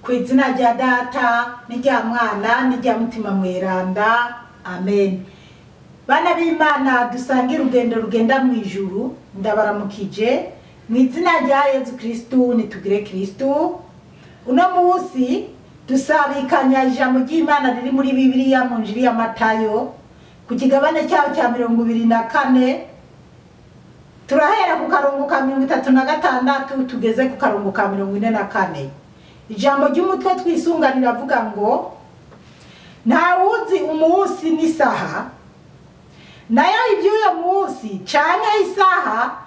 Ku izina rya Data n'irya Mwana n'irya Mutima Mweranda, amen. Bana b'Imana dusangira urugendo rugenda mu ijuru, ndabaramukije mu izina rya Yezu Kristu. Nitugire Kristu. Uno munsi dusabikanya ijambo ry'Imana riri muri Bibiliya mu Njiri ya Matayo ku kigabane cyaho cya 24, turahera ku karongo ka 36 tugeze ku karongo ka 44. Ijambo ry'umutwe twisunga riravuga ngo ntawuzi umunsi n'isaha, nayo iby'uyo munsi canke isaha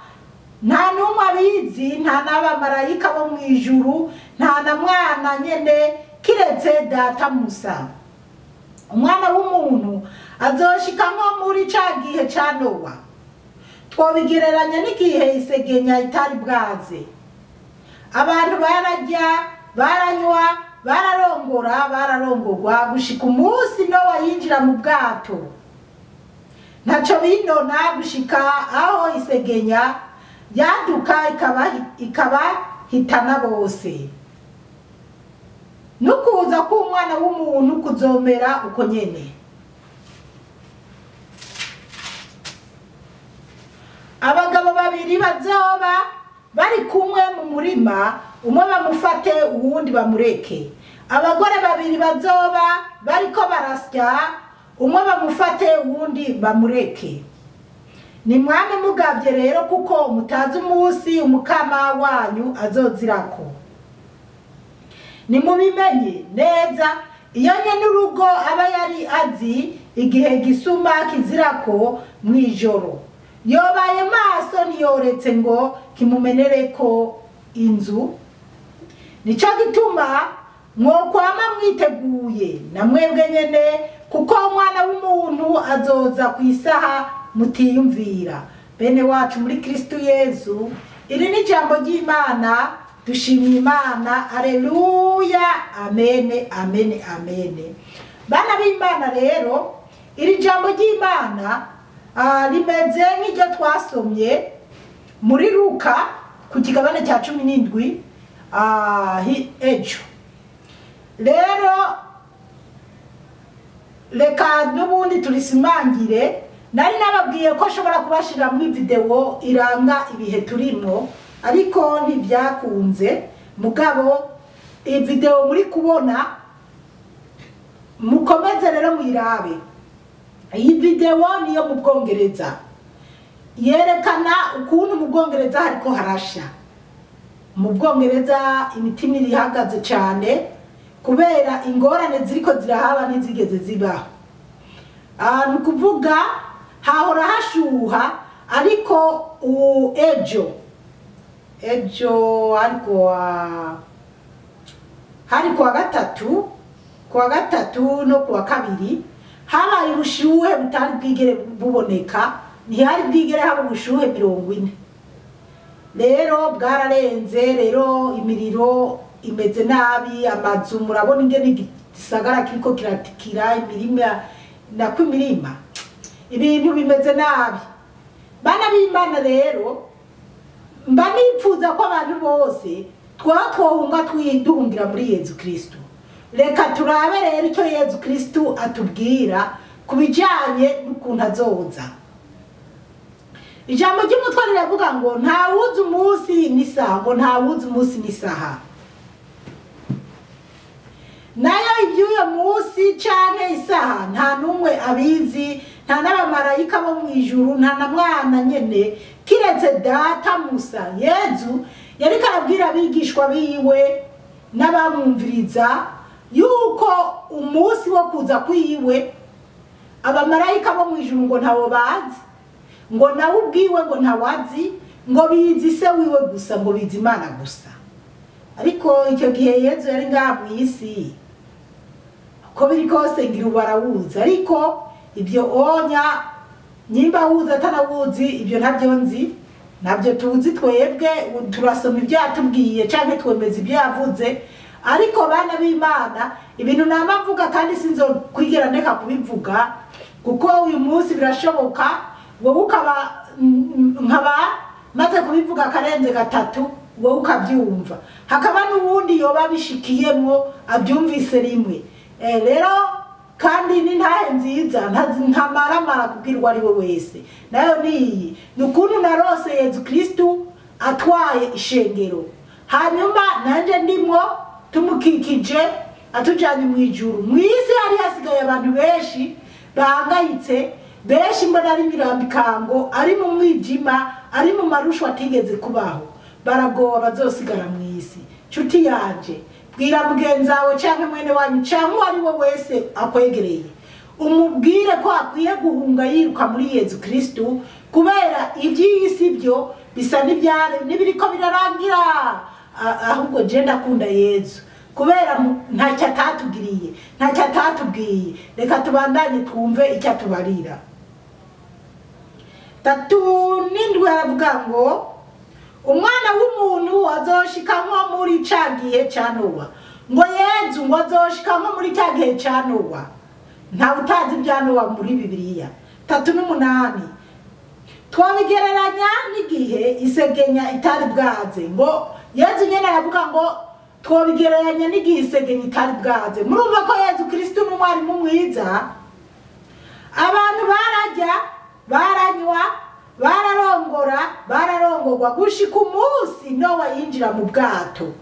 nta n'umwe abizi, nta n'abamarayika bo mu ijuru, nta na mwana nyene, kiretse Data musa. Umwana w'umuntu azoshika nko muri ca gihe ca Nowa. Twobigereranya n'igihe isegenya itari bwaze. Abantu bararya, baranywa, bararongora, bararongorwa gushika umunsi Nowa yinjira mu bwato. Ntaco binona gushika aho isegenya yaduka ikabahitana bose. Nukuza k'umwana w'umuntu kuzomera uko nyene. Abagabo babiri bazoba bari kumwe mu murima, umwe bamufate uwundi bamureke. Abagore babiri bazoba bariko barasya, umwe bamufate uwundi bamureke. Ni mwame mugavye rero, kuko mutazi umunsi umukama wanyu azozirako. Nimubimenye neza, iyo nyene urugo aba yari azi igihe gisuma kizirako mw'ijoro, yobaye maso ntiyoretse ngo kimumenereko inzu. Nico gituma mwokwama mwiteguye na mwebwe nyene, kuko umwana w'umuntu azoza ku isaha mutiyumvira. Bene wacu muri Kristu Yezu, iri ni ijambo ry'Imana. Dushimye Imana, aleluya, amene, amene, amene. Bana b'Imana rero, iri jambo ry'Imana rimeze nk'iryo twasomye muri Luka ku kigabane cya 17 ejo. Rero reka n'ubundi turisimangire. Nari nababwiye ko nshobora kubashira muri video iranga ibihe turimo, ariko ntibyakunze. Mugabo iyi video muri kubona, mukomeze rero muyirabe. Iyi video niyo mu Bwongereza, yerekana ukuntu mu Bwongereza hariko harasha. Mu Bwongereza imitima irihagaze cyane kubera ingorane ziriko zirahaba ntizigeze zibaho. Ni ukuvuga hahora hashuha, ariko ejo ejo hari kuwa gatatu no kuwa kabiri habaye ubushuhe butari bwigere buboneka. Ntihari bwigere haba ubushuhe 40. Rero bwararenze, rero imiriro imeze nabi, amazu murabona ingene igisagara kiriko kiratikira, imirima nako imirima, ibintu bimeze nabi. Bana b'Imana rero, mba nipfuza ko abantu bose twohunga twiduhungira muri Yezu Kristu. Reka turabe rero icyo Yezu Kristu atubwira ku bijanye n'ukuntu azoza. Ijambo ry'umutwe riravuga ngo ntawuzi umunsi n'isaha, ngo ntawuzi umunsi n'isaha. Nayo iby'uyo munsi canke isaha nta n'umwe abizi, nta n'abamarayika bo mu ijuru, nta na mwana nyene, kiretse Data musa. Yezu yariko arabwira abigishwa biwe n'abamwumviriza yuko umunsi wo kuza kwiwe abamarayika bo mu ijuru ngo ntawo bazi, ngo nawe ubwiwe ngo ntawazi, ngo bizi se wiwe gusa, ngo bizi Imana gusa. Ariko icyo gihe Yezu yari ngaha mu isi, uko biri kose ngira barawuzi, ariko ibyo onya nyimba wuzi atanawuzi ibyo ntabyo nzi, ntabyo tuzi twebwe, turasoma ibyo yatubwiye canke twemeza ibyo yavuze. Ariko bana b'Imana, ibintu nama mvuga kandi sinzokwigera ndeka kubivuga, kuko uyu munsi birashoboka wowe ukaba nkaba maze kubivuga karenze gatatu. wowe ukabyumva, hakaba n'uwundi yoba bishikiyemwo abyumvise rimwe. Rero kandi ni ntahe nziza ntamaramara kubwirwa ari we wese, nayo niyi ni ukuntu narose Yezu Kristu atwaye ishengero, hanyuma nanje ndimwo tumukikije atujanye mu ijuru. Mu isi hari hasigaye abantu benshi bahangayitse, benshi mbona ari mirambikango, ari mu mwijima, ari mu marushwa atigeze kubaho, baragowa bazosigara mu isi. Nshuti yanje, bwira mugenzi wawe canke mwene wanyu canke uwo ari we wese akwegereye, umubwire ko akwiye guhunga yiruka muri Yezu Kristu, kubera iby'iyi si byo bisa n'ibiriko birarangira. Ahubwo je ndakunda Yezu kubera ntacyo atatugiriye, ntacyo atatubwiye. Reka tubandanye twumve icyo atubarira. 37 aravuga ngo umwana w'umuntu azoshika nko muri ca gihe ca Nowa. Ngo Yezu ngo azoshika nko muri ca gihe ca Nowa. Ntawe utazi ibya Nowa muri Bibiliya. 38 twabigereranya n'igihe isegenya itari bwaze. Ngo Yezu nyene aravuga ngo twabigereranya n'igihe isegenya itari bwaze. Murumva ko Yezu Kristu ni umwarimu mwiza. Abantu bararya, baranywa, bararongora, bararongorwa gushika umunsi Nowa yinjira mu bwato.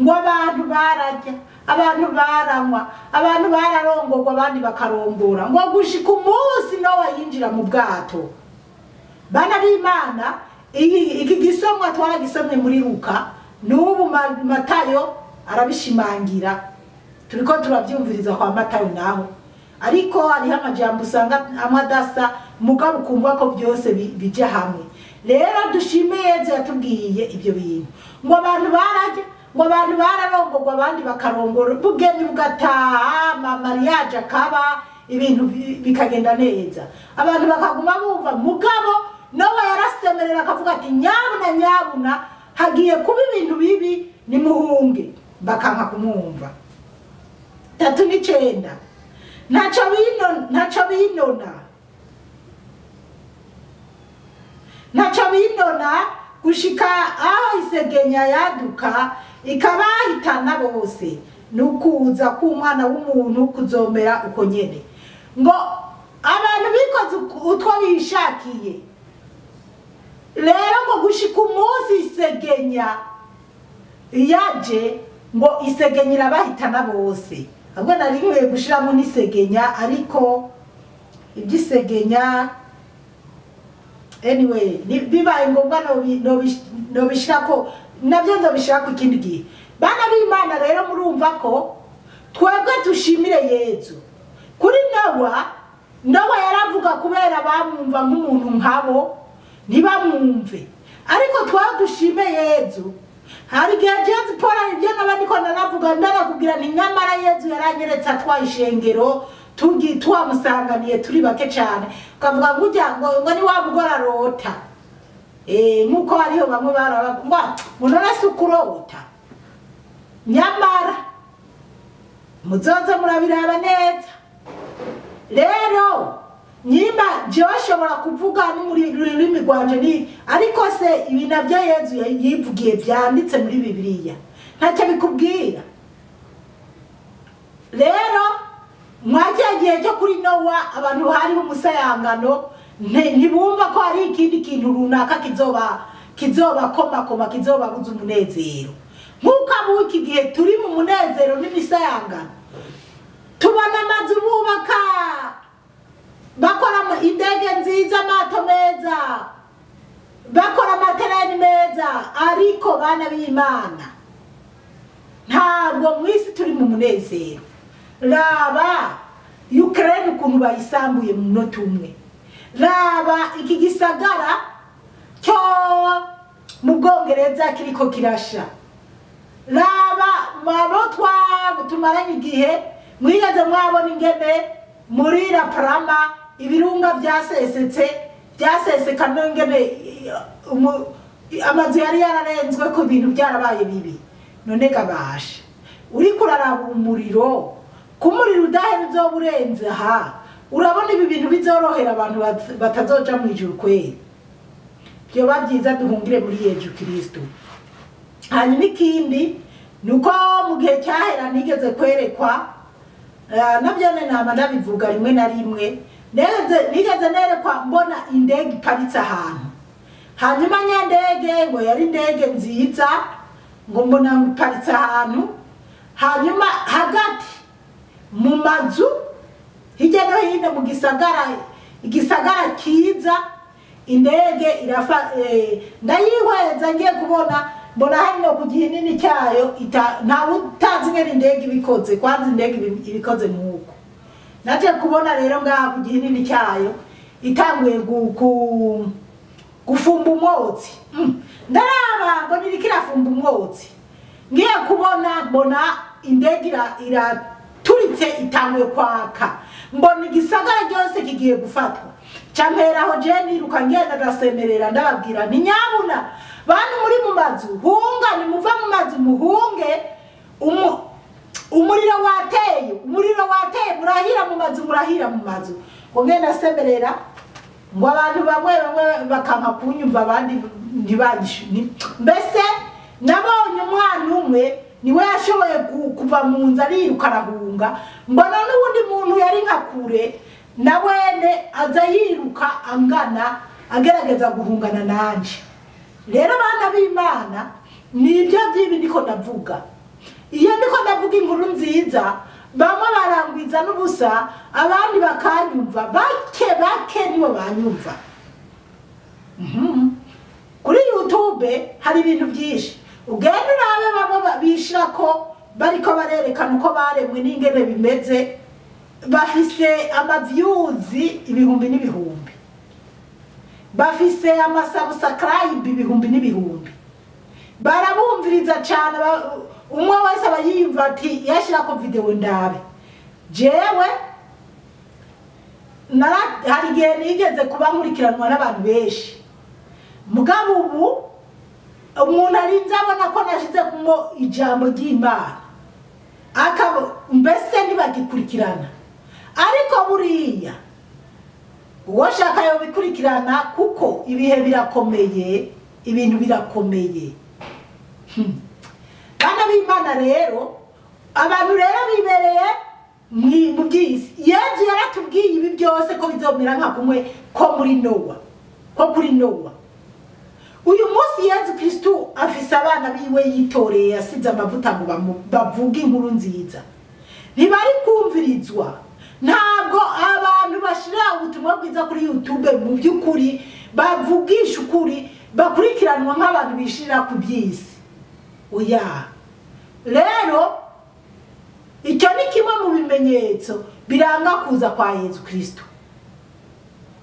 Ngo abantu bararya, abantu baranywa, abantu bararongorwa, abandi bakarongora, ngo gushika umunsi Nowa yinjira mu bwato. Bana b'Imana, iki gisomwa twaragisomye muri Luka, n'ubu Matayo arabishimangira. Turiko turavyumviriza kwa Matayo naho, ariko hariho amajambo usanga amwe adasa, mugabo ukumva ko byose bija hamwe. Rero dushime Yezu yatubwiye ibyo bintu, ngo abantu bararya, ngo abantu bararongorwa, abandi bakarongora, ubugeni bugataha, mariage akaba, ibintu bikagenda neza, abantu bakaguma bumva. Mugabo Nowa yarasemerera akavuga ati nyabuna nyabuna, hagiye kuba ibintu bibi, nimuhunge. Bakanka kumwumva. 39 ntaco binona gushika aho isegenya yaduka ikabahitana bose, nukuza k'umwana w'umuntu kuzomera uko nyene. Ngo abantu bikoze utwo bishakiye, rero ngo gushika umunsi isegenya yaje, ngo isegenya irabahitana bose. Ahubwo nari nkwiye gushiramo n'isegenya, ariko iby'isegenya anyway bibaye ngombwa nobishirako, nabyo nzobishirako ikindi gihe. Bana b'Imana rero murumva ko twebwe dushimire Yezu. Kuri Nowa, Nowa yaravuga kubera bamwumva nk'umuntu nkabo ntibamwumve, ariko twebwe dushime Yezu. Hari igihe Yezu Paul ibyo n'abandi ko naravuga ndarakubwira nti nyamara Yezu yaranyeretse atwaye ishengero, twamusanganiye turi bake cyane, ukavuga ngo ujya ngo ni wa mugore arota. Nkuko hariho bamwe baraba ngo none si ukurota. Nyamara muzoze murabiraba neza. Rero nyimba jewe ashobora kuvuga n'ururimi rwanje ni, ariko se ibi navyo Yezu yivugiye vyanditse muri Bibiliya ntacyo bikubwira. Rero mwagiye gihe cyo kuri Nowa abantu hariho umusayangano, ntibumva ko hari ikindi kintu runaka kizoba koma kizobabuza umunezero. Nkuko abo iki gihe turi mu munezero n'imisayangano, tubona amazu bubaka, bakora indege nziza, amato meza, bakora amatereni meza, ariko bana b'Imana ntabwo mu isi turi mu munezero. Raba Ukraine ukuntu bayisambuye mu munota umwe, raba iki gisagara cyo mu Bwongereza kiriko kirasha, raba abo tumaranye igihe mwigeze mwabona ingene muri La Palma ibirunga byasesetse, byaseseka n'ingene amazu yari yararenzwe ko ibintu byarabaye bibi. None gabasha uriko uraraba umuriro, kumuriro udahera uzoba urenze aha, urabona ibi bintu bizorohera abantu batazoja mu ijuru kweri. Byoba byiza duhungire muri Yezu Kristo. Hanyuma ikindi ni uko mu gihe cyahera nigeze kwerekwa, nabyo nama ndabivuga rimwe na rimwe, nigeze nerekwa mbona indege iparitse ahantu. Hanyuma nyandege ngo yari indege nziza, ngo mbona iparitse ahantu, hanyuma hagati mu mazu hirya no hino mu gisagara, igisagara kiza, indege irafa. Ndayihweza ngiye kubona mbona hano ku gihinini cyayo, nta utazi ngene indege ibikoze, kwanza indege ibikoze nk'uko naje kubona rero ngaha ku gihinini cyayo itanguye gufumba umwotsi. Ndaraba mbona iriko irafumba umwotsi, ngiye kubona mbona indege iraturitse itanguye kwaka, mbona igisagara cyose kigiye gufatwa. Camperaho je niruka ngenda ndasemerera ndababwira nti nyabuna bantu muri mu mazu, hunga, nimuva mu mazu muhunge, umuriro wateye, umuriro wateye, murahira mu mazu, murahira mu mazu. Ngo ngenda semerera ngo abantu bamwe bamwe bakanka kunyumva, abandi ntibanyishu. Mbese nabonye umwana umwe niwe yashoboye kuva mu nzu ariruka arahunga, mbona n'uwundi muntu yari nka kure na wene aza yiruka angana agerageza guhungana nanje. Rero bana b'Imana, nibyo by'ibi ndiko ndavuga. Iyo ndiko ndavuga inkuru nziza, bamwe barangwiza n'ubusa, abandi bakanyumva, bake bake nibo banyumva. Kuri YouTube hari ibintu byinshi ugenda urabe, bamwe bishira ko bariko barerekana uko baremwe n'ingene bimeze, bafise ama views ibihumbi n'ibihumbi, bafise ama subscribe ibihumbi n'ibihumbi, barabumviriza cyane. Umwe wese aba yiyumva ati yashirako video ndabe. Jewe hari igihe nigeze kuba nkurikiranwa n'abantu benshi, mugabo ubu umuntu arinze abona ko nashizemo ijambo ry'Imana akaba mbese ntibagikurikirana. Ariko buriya uwo shaka yobikurikirana, kuko ibihe birakomeye, ibintu birakomeye. Bana b'Imana rero, abantu rero bibereye mu by'isi. Yezu yaratubwiye ibi byose ko bizomera nka kumwe ko muri Nowa, ko kuri Nowa. Uyu munsi Yezu Kristu afise abana biwe yitoreye, yasize amavuta ngo bavuge inkuru nziza, ntibari kumvirizwa. Ntabwo abantu bashira ubutumwa bwiza kuri YouTube mu by'ukuri bavugisha ukuri bakurikiranwa nk'abantu bishira ku by'isi. Oya, rero icyo ni kimwe mu bimenyetso biranga kuza kwa Yezu Kristo.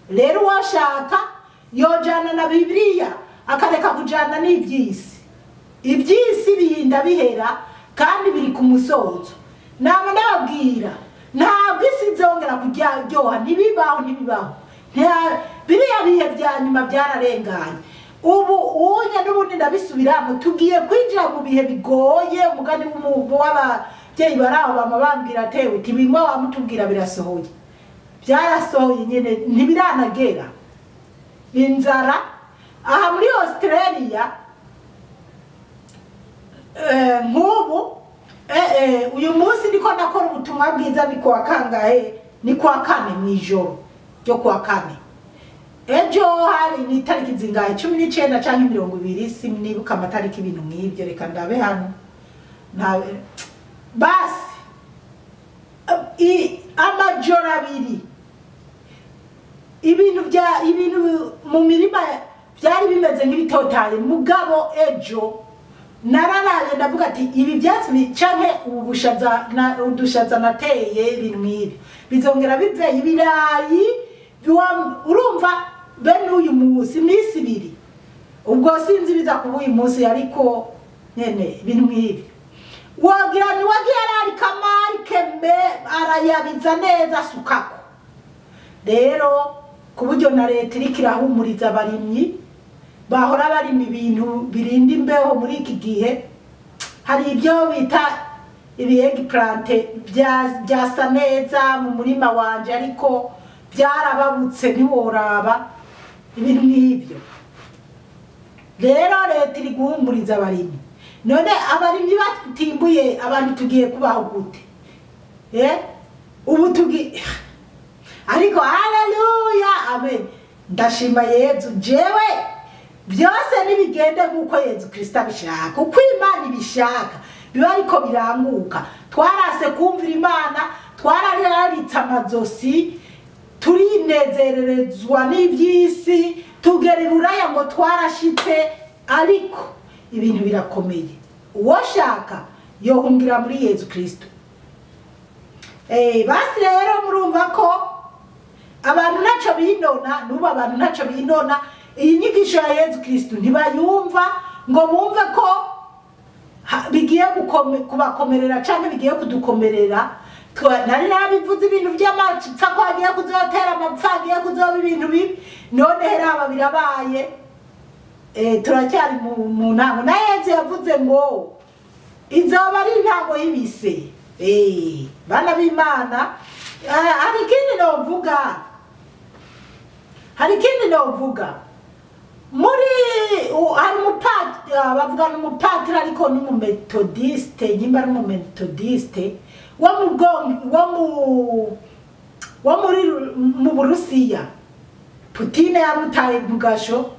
Rero uwashaka yojana na Bibiliya akareka kujana n'iby'isi. Iby'isi bihinda bihera kandi biri ku musozo. Nama ndababwira, ntabwo isi izongera kuryoha, ntibibaho, ntibibaho. Biriya bihe bya nyuma byararenganye. Ubu unye n'ubundi ndabisubiramo, tugiye kwinjira mu bihe bigoye. Umugani w'ababyeyi bari aho bama bambwira atewe uti bimwe wamutubwira birasohoye, byarasohoye nyine, ntibiranagera. Inzara aha muri Australia, nk'ubu uyu munsi ndiko ndakora ubutumwa bwiza, ni kuwa kangahe? Ni kuwa kane, mu ijoro ryo kuwa kane. Ejo hari ni itariki zingahe? 19 canke 20, sinibuka amatariki, ibintu nk'ibyo. Reka ndabe hano. Basi amajoro abiri ibintu bya ibintu mu mirima byari bimeze nk'ibitotaye, mugabo ejo nararaye ndavuga ati ibi byatsi canke ubu bushaza na udushaza nateye, ibintu nk'ibi bizongera bive ibirayi. Urumva bene uyu munsi iminsi ibiri, ubwo sinzi biza kuba uyu munsi, ariko nyene ibintu nk'ibi wagira ni wagiye ararika amarike arayabiza neza asukako. Rero ku buryo na leta iriko irahumuriza abarimyi bahora barima ibintu birinda imbeho muri iki gihe, hari ibyo bita ibi eggplant byasa neza mu murima wanje, ariko byarababutse ntiworaba, ibintu nk'ibyo. Rero leta iri guhumuriza abarimyi. None abarimyi batimbuye abantu tugiye kubaho gute? Ubu tugi ariko haleluya, amen. Ndashima Yezu. Jewe byose nibigende nkuko Yezu Kristo abishaka, uko Imana ibishaka biba ariko biranguka. Twarase kumvira Imana, twarararitse amazosi, turinezererezwa n'iby'isi, tugera iburaya ngo twarashitse, ariko ibintu birakomeye. Uwoshaka yohungira muri Yezu Kristo. Basi rero murumva ko abantu ntaco binona, n'ubu abantu ntaco binona. Iyi nyigisho ya Yezu Kristo ntibayumva ngo bumve ko bigiye kubakomerera canke bigiye kudukomerera. Nari nabivuze ibintu vy'amapfa ko agiye kuzotera amapfa, agiye kuzoba ibintu bibi, none heraba birabaye. Turacyari mu ntango. Na Yezu yavuze ngo izoba ari intango y'ibise. Bana b'Imana, hari ikindi novuga, hari ikindi novuga. Muri hari umupatiri, bavuga n'umupatiri ariko n'umumetodiste, nyimba ari umumetodiste wo mu wo muri mu Burusiya. Putin yamutaye mu gasho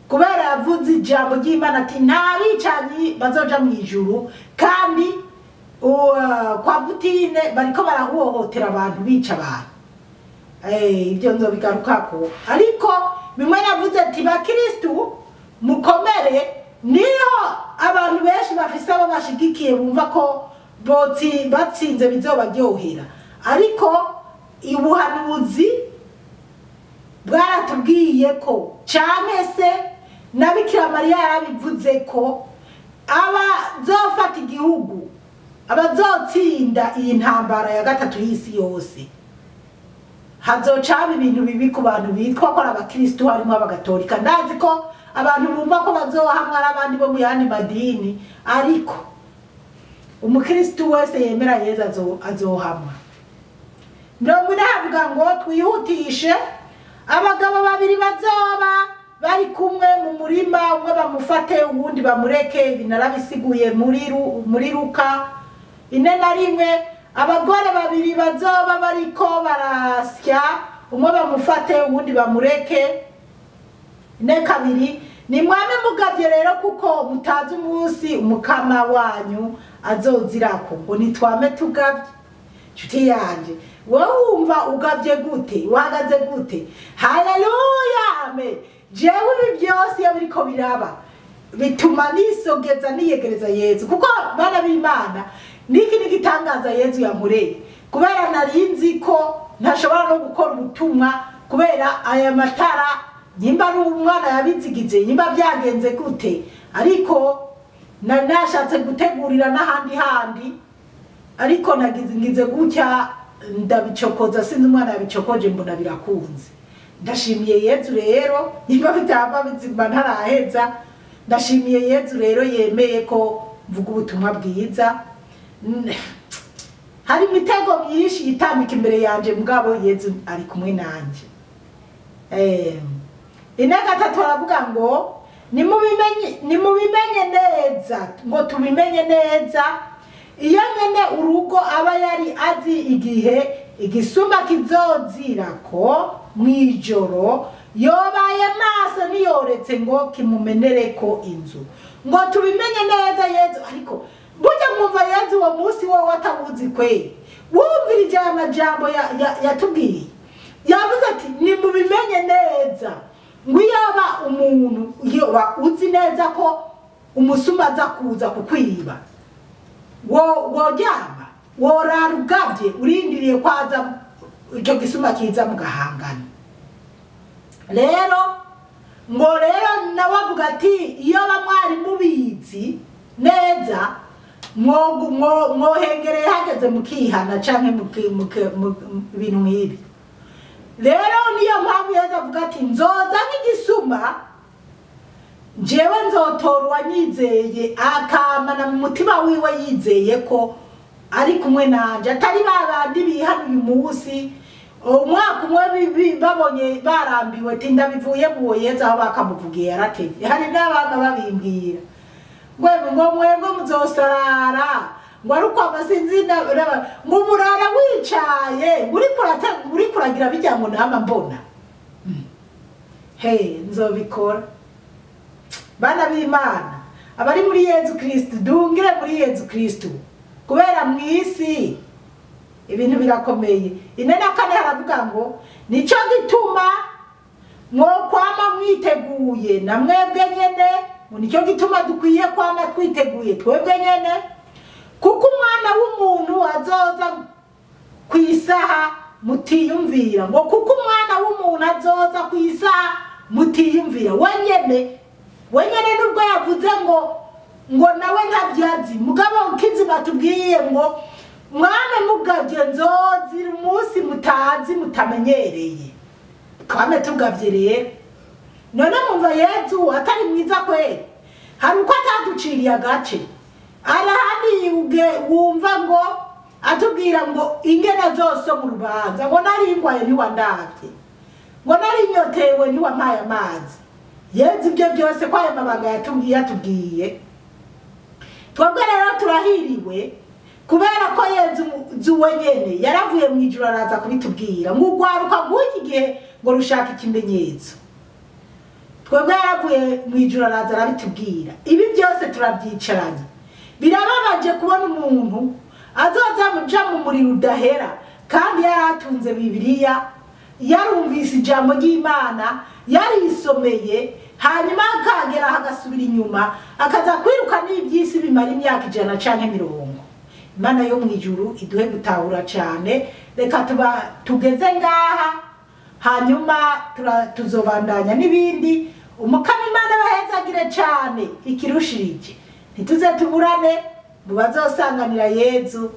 kubera yavuze ijambo ry'Imana ati nta bicanyi bazoja mu ijuru, kandi kwa Putin bariko barahohotera abantu, bica abantu. Ibyo nzobigarukako, ariko bimwe navuze ati bakristu mukomere, niho abantu benshi bafise abo bashigikiye bumva ko batsinze bizobaryohera, ariko ubuhanuzi bwaratubwiye ko canke se na Bikira Mariya yarabivuze ko abazofata igihugu, abazotsinda iyi ntambara ya gatatu y'isi yose, hazocaba ibintu bibi ku bantu bitwa ko ari abakristu, harimo abagatolika. Ndazi ko abantu bumva ko bazohamwa n'abandi bo mu yandi madini, ariko umukristu wese yemera Yezu azohamwa. 40 havuga ngo twihutishe, abagabo babiri bazoba bari kumwe mu murima, umwe bamufate uwundi bamureke. Ibi narabisiguye muri Luka 4:1. Abagore babiri bazoba bariko barasya, umwe bamufate uwundi bamureke. 4:2 ni mwame mugavye rero, kuko mutazi umunsi umukama wanyu azozirako. Ngo nitwame tugavye. Nshuti yanje, wowe wumva ugavye gute? Uhagaze gute? Haleluya, amen. Jewe ibi byose iyo biriko biraba bituma nisogeza niyegereza Yezu, kuko bana b'Imana niki nigitangaza Yezu yankoreye, kubera nari ko ntashobora no gukora ubutumwa kubera aya matara, nyimba ari umwana yabizigize, nyimba byagenze gute, ariko nashatse gutegurira n'ahandi handi, ariko nagize gutya ndabicokoza, sinzi umwana yabicokoje mbona birakunze. Ndashimiye Yezu rero, nyimba bitava bizima ntaraheza, ndashimiye Yezu rero yemeye ko mvuga ubutumwa bwiza. Hari imitego myinshi yitambika imbere yanje, mugabo Yezu ari kumwe nanje. 4:3 aravuga ngo nimubimenye neza, ngo tubimenye neza. Iyo nyene urugo aba yari azi igihe igisuma kizozirako mwijoro, yobaye maso niyoretse ngo kimumenereko inzu. Ngo tubimenye neza Yezu, ariko burya mwumva Yezu uwo munsi wowe atabuzi kweli. Wumvirije aya majambo yatubwiye, yavuze ati nimubimenye neza, ngo iyaba umuntu yoba uzi neza ko umusuma aza kuza kukwiba, woryama worara ugavye urindiriye ko aza icyo gisuma kiza mugahangana. Rero ngo rero nawe avuga ati iyo bamwari mubizi neza mwohengereye hageze mukihana canke ibintu nk'ibi. Rero niyo mpamvu Yezu avuga ati nzoza nk'igisuma, jewe nzotora uwanyizeye akamana mu mutima wiwe yizeye ko ari kumwe nanje, atari babandi bihana uyu munsi umwaka umwe babonye barambiwe ati ndabivuye mu Yezu aho bakamuvugiye yaratevye. Hari n'abana babimbwira Ngo mwebwe muzosarara ngo ari uko amasinzi ngo umurara wicaye uri kuragira bijya ngo nama mbona. Hey, nzobikora. Bana b'Imana abari muri Yezu Kristu, dungire muri Yezu Kristu, kubera mu isi ibintu birakomeye. 4:4 haravuga ngo nico gituma mwokwama mwiteguye na mwebwe nyene, nicyo gituma dukwiye kwama twiteguye twebwe nyene, kuko umwana w'umuntu azoza ku isaha mutiyumvira. Ngo kuko umwana w'umuntu azoza ku isaha mutiyumvira. Wenyene nubwo yavuze ngo nawe ntavyazi, mugabo ukizima tubwiye ngo mwana mugavye nzozira umunsi mutazi mutamenyereye. Twame tugavye rero. None mumva Yezu atari mwiza kweli? Hari uko ataduciriye agace. Arahandi wumva ngo atubwira ngo ingene zose mu rubanza, ngo nari ngwaye ntiwandavye, ngo nari nyotewe ntiwampaye amazi. Yezu ibyo byose kwa ayo mabanga yatubwiye. Twebwe rero turahiriwe kubera ko Yezu wenyene yaravuye mu ijuru araza kubitubwira. Ngo ugwaruka rw'iki gihe ngo rushaka ikimenyetso. Twebwe yaravuye mu ijuru araza arabitubwira. Ibi byose turabyicaranye. Birababaje kubona umuntu azoza muja mu muriro udahera kandi yaratunze Bibiliya, yarumvise ijambo ry'Imana, yarisomeye, hanyuma akagera agasubira inyuma akaza kwiruka n'iby'isi bimara imyaka 100 canke 50. Imana yo mu ijuru iduhe gutahura cyane. Reka tuba tugeze ngaha, hanyuma tuzobandanya n'ibindi. Umukama Imana bahezagire cyane ikirushirije. Ntituze tuburane mu bazosanganira Yezu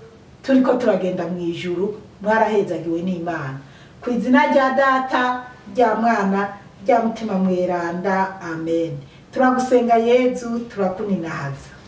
turiko turagenda mu ijuru. Mwarahezagiwe n'Imana. Ku izina rya Data, rya Mwana, rya Mutima Mweranda, amen. Turagusenga Yezu, turakuninahaza.